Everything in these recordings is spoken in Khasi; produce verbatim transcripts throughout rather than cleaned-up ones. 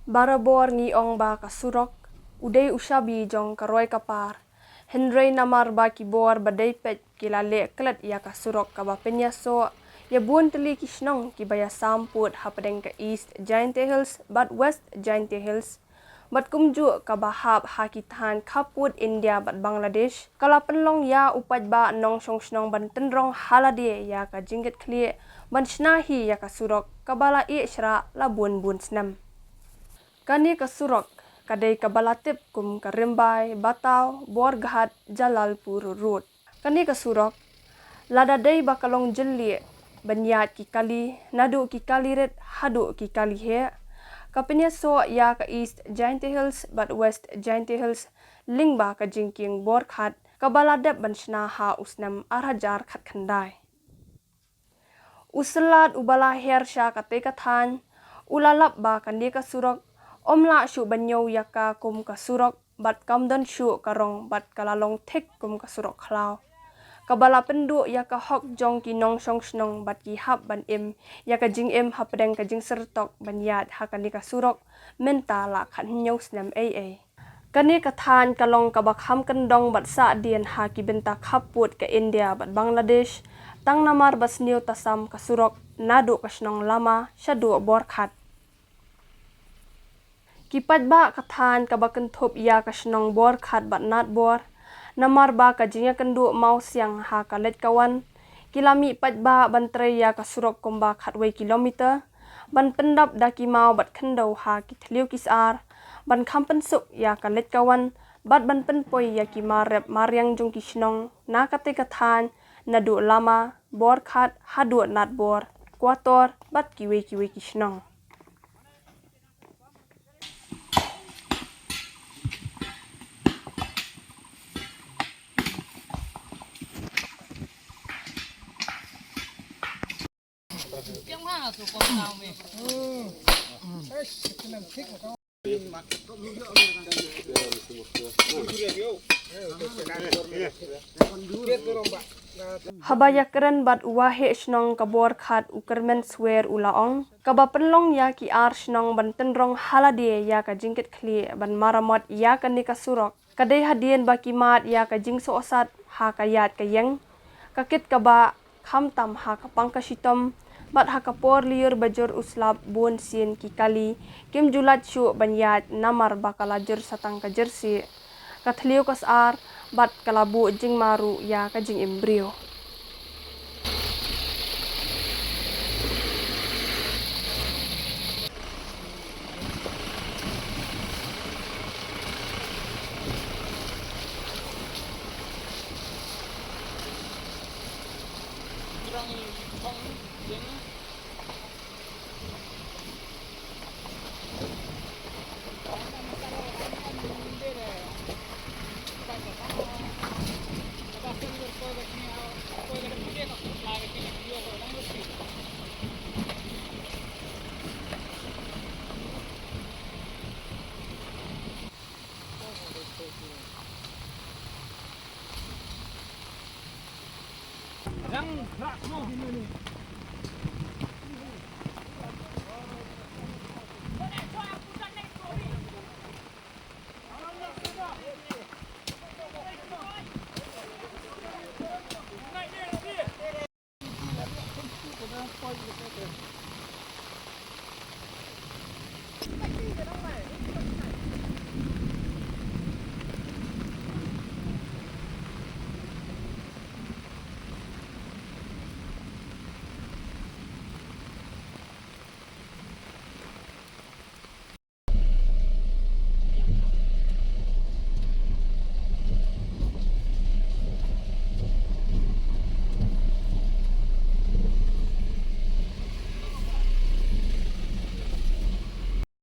Barabor ngi ong ba ka surok u dei u shabi jong ka roi ka par. Hynrei namar ba ki bor ba dei peit ki la leh klet ïa ka surok kaba pynïasoh ïa bun tylli ki shnong kiba ïasam pud hapdeng ka East Jaintia Hills bad West Jaintia Hills, bad kumjuh kaba hap ha ki thaiñ khappud India bad Bangladesh, ka la pynlong ïa u paidbah nongshong shnong ban tynrong ha lade ïa ka jingkitkhlieh ban shna hi ïa ka surok kaba la ïeh shrah la bun bun snem. Kane ka surok ka dei kaba la tip kum ka Rymbai Batao Borghat Jalalpur Road. Kane ka surok lada dei ba ka long jylliew ban ïaid ki kali, naduh ki kali rit haduh ki kali heh, ka pynïasoh ïa ka East Jaintia Hills bad West Jaintia Hills lyngba ka jingkieng Borghat kaba la dep ban shna ha u snem ar hajar khatkhyndai. U Slad uba la her sha katei ka thaiñ u la lap ba kane ka surok ym lah shuh ban ñiew ïa ka kum ka surok bad kam don shuh ka rong bad ka la long thik kum ka surok khlaw, kaba la pynduh ïa ka hok jong ki nongshong shnong bad ki hap ban im ïa ka jingim hapdeng ka jingsyrtok ban ïaid ha kane ka surok mynta la khathynñiew snem ei ei. Kane ka thaiñ ka long kaba kham kyndong bad sahdien ha ki bynta khappud ka India bad Bangladesh, tang namar ba sniew tasam ka surok naduh ka shnong Lama shaduh Borghat. Ki paidbah ka thaiñ kaba kynthup ïa ka shnong Borghat bad Natbor, namar ba ka jingïakynduh mawsiang ha ka leit ka wan, ki la mih paidbah ban trei ïa ka surok kumba khatwei kilometer, ban pyndap da ki maw bad khyndew ha ki thliew ki sar, ban kham pynsuk ïa ka leit ka wan, bad ban pynpoi ïa ki mar rep mar riang jong ki shnong na katei ka thaiñ, naduh Lama, Borghat haduh Natbor, Kwator bad kiwei kiwei ki shnong. Haba ïakren bad u waheh shnong ka Borghat u Kyrmen Swer u la ong, kaba pynlong ïa ki ar shnong ban tynrong ha lade ïa ka jingkitkhlieh ban maramot ïa kane ka surok, ka dei hadien ba ki mad ïa ka jingsohsat ha ka ïaid ka ïeng, ka kit ka bah, khamtam ha ka pang ka shitom, bad ha ka por lyiur ba jur u slap bun sien ki kali kim ju lait shuh ban ïaid namar ba ka la jur sa tang ka jersey, ka thliew ka sar, bad ka la buh jingma ruh ïa ka jingim briew.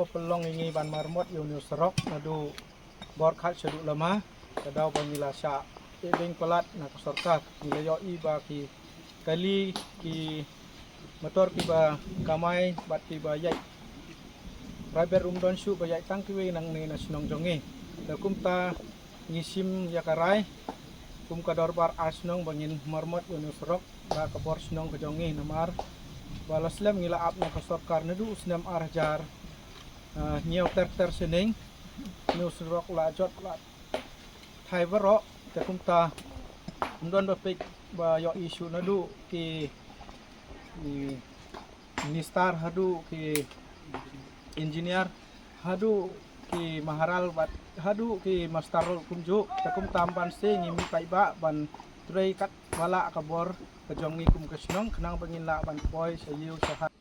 Ko pynlong ïa ngi ban maramot ïa une u surok naduh Borghat shaduh Lama, ka daw ba ngi la shah ïeh beiñ palat na ka sorkar, ngi la ïohi ba ki kali, ki motor kiba kamai bad kiba ïaid private ruh ym don shuh, ba ïaid tang kiwei nangne na shnong jong ngi. Te kumta ngi shim ïa ka rai kum ka dorbar ar shnong ba ngin maramot ïa une u surok da ka bor shnong ka jong ngi, namar ba la slem ngi la ap na ka sorkar naduh u snem ar hajar Ah, hynñiew ter ter shaneng, une u surok la jot la thai baroh, te kumta ym don ba peit ba ïohi shuh naduh ki, ki minister haduh ki engineer, haduh ki maharal bad haduh ki master road kumjuh, te kumta ym ban sngewthuh ngi mih paidbah ban trei katba lah ka bor ka jong ngi kum ka shnong khnang ba ngin lah ban poi sha ïew sha hat.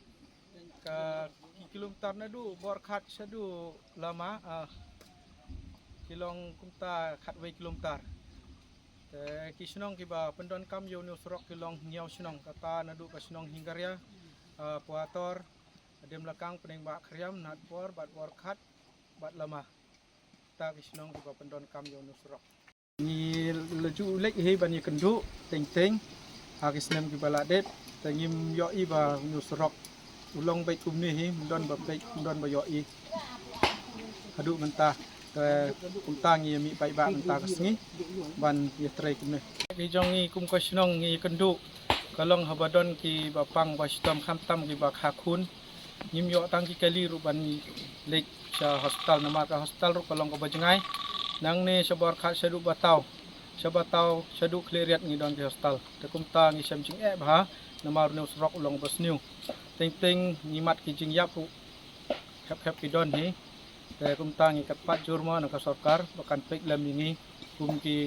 Ka ki kilometer naduh Borkhat shaduh Lama, ah, ki long kumta khatwei kilometer. Te ki shnong kiba pyndonkam ïa une u surok ki long hynñiew shnong, kata naduh ka shnong Hingkaria, ah, Pator, Demlakang, Pdeng Bah Khriam, Natpor bad Borkhat bad Lama. Kata ki shnong kiba pyndonkam ïa une u surok. Ngi la ju leit hi ban ïakynduh teng teng ha ki snem kiba la dep, te ngim ïohi ba une u surok u long beit kumne hi, ym don ba peit, ym don ba ïohi haduh mynta. Te kumta ngi ïa mih paidbah mynta ka sngi ban ïatrei kumne. Ki jong ngi kum ka shnong ngi ïakynduh ka long haba don kiba pang ba shitom, khamtam kiba kha khun. Ngim ïoh tang ki kali ruh ban leit sha hospital namar ka hospital ruh ka long kaba jngai. Nangne sha Borkhat shaduh Bataw, sha Bataw shaduh Khliehriat ngi don ki hospital. Te kumta ngi shem jingeh bha namar une u surok u long ba sniew. Teng teng ngi mad ki jingïap ruh khep khep ki don hi. Te kumta ngi kyrpad jur mo na ka sorkar ba kan peit lem ïa ngi kum ki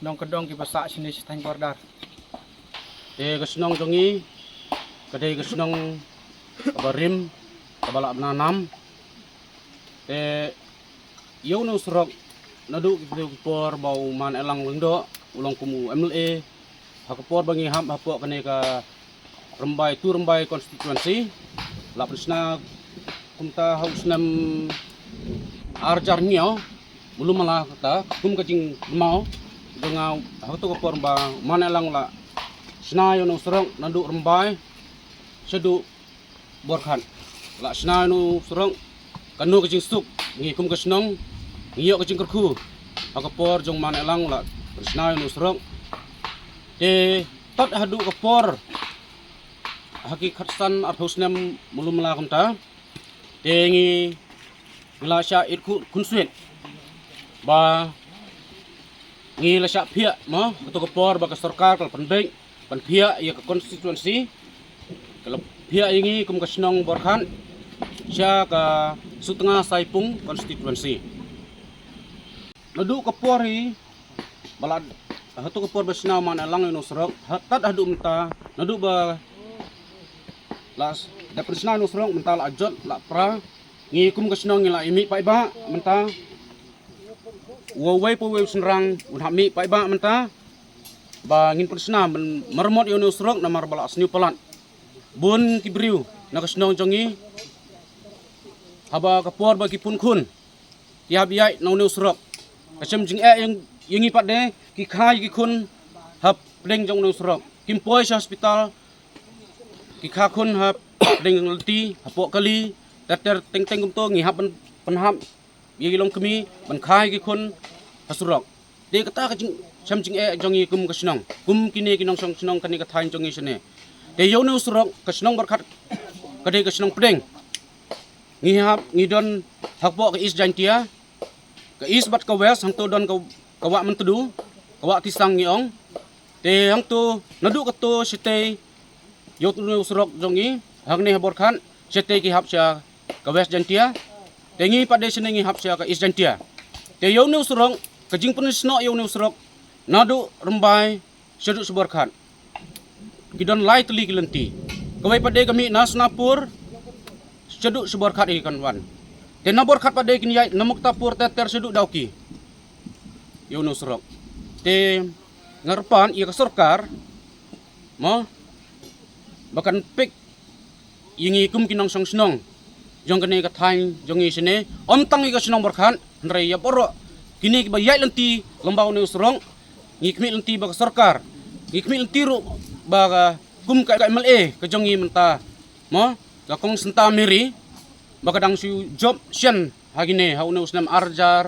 nongkyndong kiba sah shane sha thaiñ Bordar. Te ka shnong jong ngi ka dei ka shnong kaba rim, kaba lah bna nam. Te ïa une u surok naduh ki por ba u Man Elang Lyngdoh u long kum u M L A, ha ka por ba ngi hap hapoh kane ka Rymbai, tu Rymbai constituency, la pynshna kumta ha u snem ar hajar hynñiew, mulu mala kata, kum ka jingkynmaw jong nga, ha kato ka por ba u Man Elang la shna ïa une u surok naduh Rymbai shaduh Borkhat. La shna ïa une u surok, kano ka jingsuk, ngi kum ka shnong ngi ïoh ka jingkyrkhu ha ka por jong u Man Elang la pynshna ïa une u surok. Te tad haduh ka por ha ki khatsan arphew snem mulu mala kumta, te ngi la shah it khunswet ba ngi la shah phiah mo, kato ka por ba ka sorkar ka la pynbeit ban phiah ïa ka constituency, ka la phiah ïa ngi kum ka shnong Borkhat sha ka Sutnga Saipung constituency. Naduh ka por hi ba la, hato ka por ba shna u Man Elang ïa une u surok, ha tad haduh mynta, naduh ba la da pynshna ïa une u surok mynta la jot la pra, ngi kum ka shnong ngi la ïa mih paidbah mynta. Uwei pa uwei u shynrang un hap mih paidbah mynta ba ngin pynshna ban marmot ïa une u surok namar ba la sniew palat. Bun ki briew na ka shnong jong ngi haba ka por ba ki pun khun ki hap ïaid na une u surok. Ka shem jingeh ïa ngi pat de, ki kha ïa ki khun hapdeng jong une u surok. Kim poi sha hospital, ki kha khun hapdeng lynti, hapoh kali, ter ter teng teng kumto ngi hap ban pynhap ïa ki longkmie ban kha ïa ki khun ha surok. Te kata ka jing, shem jingeh jong ngi kum ka shnong, kum kine ki nongshong shnong kane ka thaiñ jong ngi shane. Te ïa une u surok ka shnong Borkhat ka dei ka shnong pdeng. Ngi hap, ngi don hapoh ka East Jaintia, ka East bad ka West, hangto don ka, ka Wah Myntdu, ka Wah Tisang ngi ong. Te hangto naduh kato shatei ïa une u surok jong ngi hangne ha Borkhat, shatei ki hap sha ka West Jaintia. Te ngi pat de shane ngi hap sha ka East Jaintia. Te ïa une u surok, ka jingpynsnoh ïa une u surok naduh Rymbai shaduh sha Borkhat, ki don lai tylli ki lynti. Kawei pat de ka mih na Sonapur shaduh sha Borkhat hi kan wan. Te na Borkhat pat de kin ïaid na Muktapur ter ter shaduh Dawki ïa une u surok. Te nga kyrpad ïa ka sorkar mo ba kan peit ïa ngi kum ki nongshong shnong jong kane ka thaiñ jong ngi shane, ym tang ïa ka shnong Borkhat hynrei ïa baroh kine kiba ïaid lynti lyngba une u surok. Ngi khmih lynti ba ka sorkar, ngi khmih lynti ruh ba ka, kum ka M L A ka jong ngi mynta mo, ka Kong Santa Mary, ba ka dang shu jop shen ha kine ha une u snem ar hajar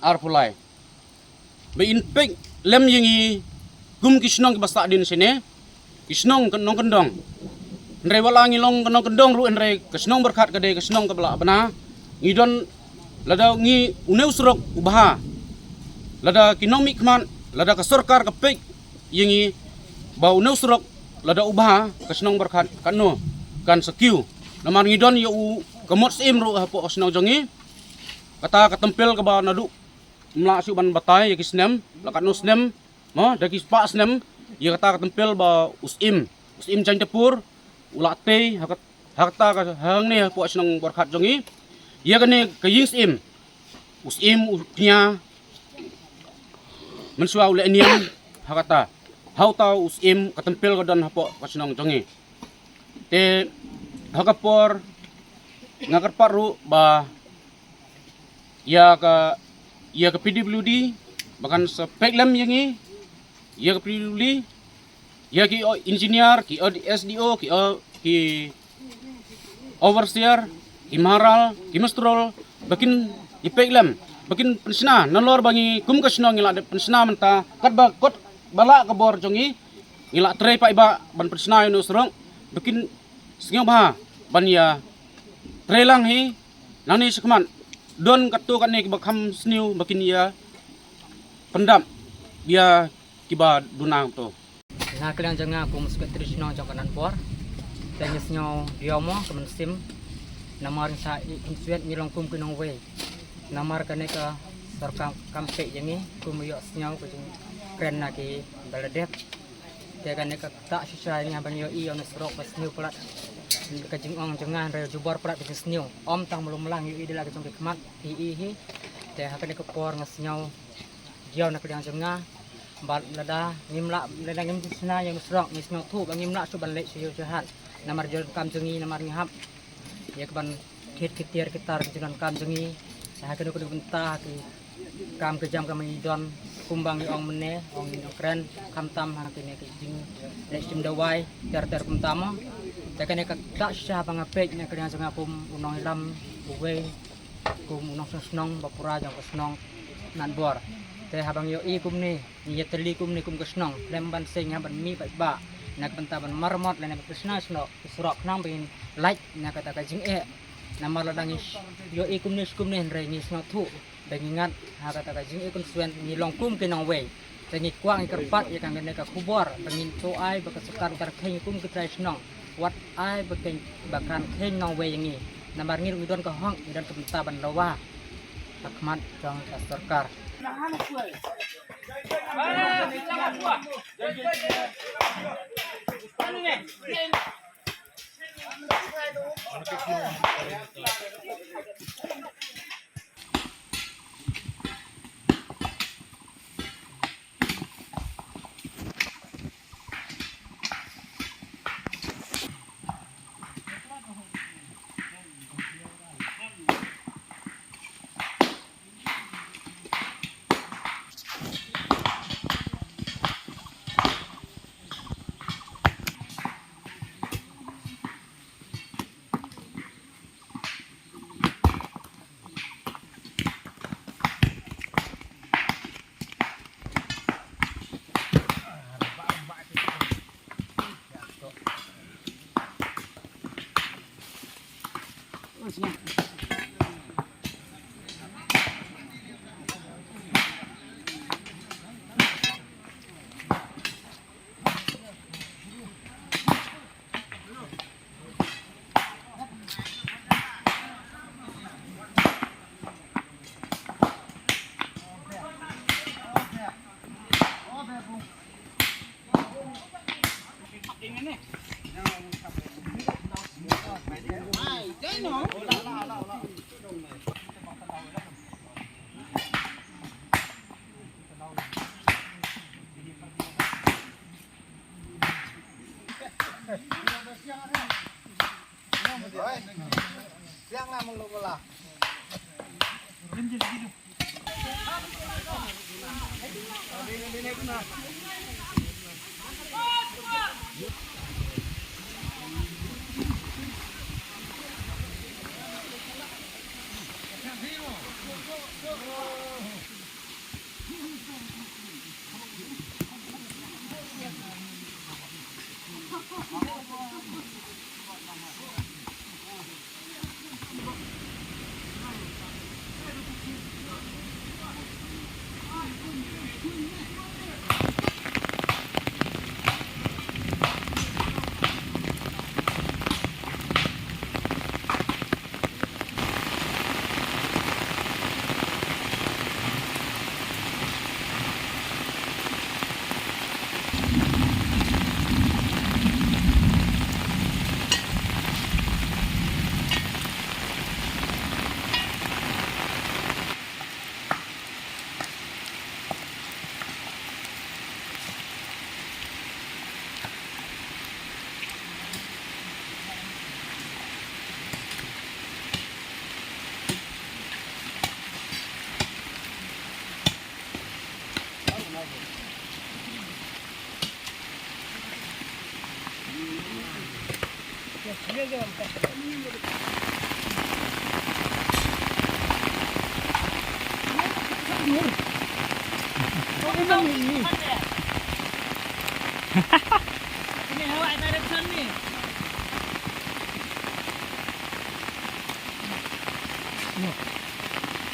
arphew lai. Ba in peit lem ïa ngi kum ki shnong kiba sah dien shane, ki shnong nongkyndong. Hynrei wat la ngi long ka nongkyndong ruh, hynrei ka shnong Borkhat ka dei ka shnong kaba lah bna. Ngi don, lada ngi une u surok u bha, lada ki nongmihkhmat, lada ka sorkar ka peit ïa ngi ba une u surok lada u bha, ka shnong Borkhat katno kan sa kiew. Namar ngi don ïa u ka mot syiem ruh hapoh ka shnong jong ngi. Kata ka tempel kaba naduh ym lah shuh ban batai ïa ki snem, la katno snem, mo, da ki spah snem, ïa kata ka tempel ba u syiem, u syiem Jaiñtiapur u la tei ha kat-, ha kata ka, hangne hapoh shnong Borkhat jong ngi. Ïa kane ka ïing syiem, u syiem u kñia mynshuwa u leh niam ha kata. Ha uta u syiem ka tempel ka don hapoh ka shnong jong ngi. Te ha ka por nga kyrpad ruh ba ïa ka, ïa ka P W D ba kan sa peit lem ïa ngi, ïa ka P W D, ïa ki o-, engineer, ki o-, S D O, ki o-, ki overseer, ki maharal, ki minstrel, ba kin ïa peit lem, ba kin pynshna, nalor ba ngi kum ka shnong ngi la dep pynshna mynta, katba kot ba lah ka bor jong ngi, ngi la trei paidbah ban pynshna ïa une u surok, ba kin sngewbha ban ïa trei lang hi, nangne shakhmat don katto katne kiba kham sniew ba kin ïa pyndap ïa kiba duna to. Na ka liang jong nga kum u Secretary Shnong jong ka Nanpor, te ngi sngew diaw mo ka mynsiem, namar ngi sa ïeit khunswet, ngi long kum ki nongwei. Namar kane ka sorkar kam peit ïa ngi, kum ïoh sngew ka jingkren na ki ba la dep. Te kane ka ktah shisha ïa ngi haba ngi ïohi ïa une u surok ba sniew palat. Ka jingong jong nga hynrei jubor palat ka jingsniew. Ym tang malu mlang, ïohi da la ka jong ki khmat, ïohi hi. Te ha kane ka por nga sngew diaw na ka liang jong nga. Bad lada ngim lah, lada ngim shna ïa une u surok, ngi sngewthuh ba ngim lah shuh ban leit sha ïew sha hat. Namar jingdonkam jong ngi, namar ngi hap ïa ka ban thied ki tiar ki tar ki jingdonkam jong ngi. Te ha kano kano ka bynta ki kam ki jam kaba ngi don, kumba ngi ong mynne, ong ngi nongkren, khamtam ha kine ki jingleh shim dawai ter ter kumta mo. Te kane ka ktah shisha ba nga peit na ka liang jong nga kum u nongïalam uwei, kum u nongshong shnong ba pura jong ka shnong Nanbor. Te haba ngi ïohi kumne, ngi ïatylli kumne kum ka shnong, khlem ban seng ha ban mih paidbah na ka bynta ban maramot lane ban pynshna shnong, surok khnang ba ngin lait na kata ka jingeh. Namar lada ngi ïohi kumne shi kumne hynrei ngi sngewthuh ba ngi ngat ha kata ka jingeh khunswet, ngi long kum ki nongwei. Te ngi kwah, ngi kyrpad ïa kane ka khubor ba ngin to ai ba ka sorkar kan kheiñ kum ki trai shnong. Wat ai ba kan, ba kan kheiñ nongwei ïa ngi. Namar ngi ruh ngi don ka hok, ngi don ka bynta ban dawa ha khmat jong ka sorkar.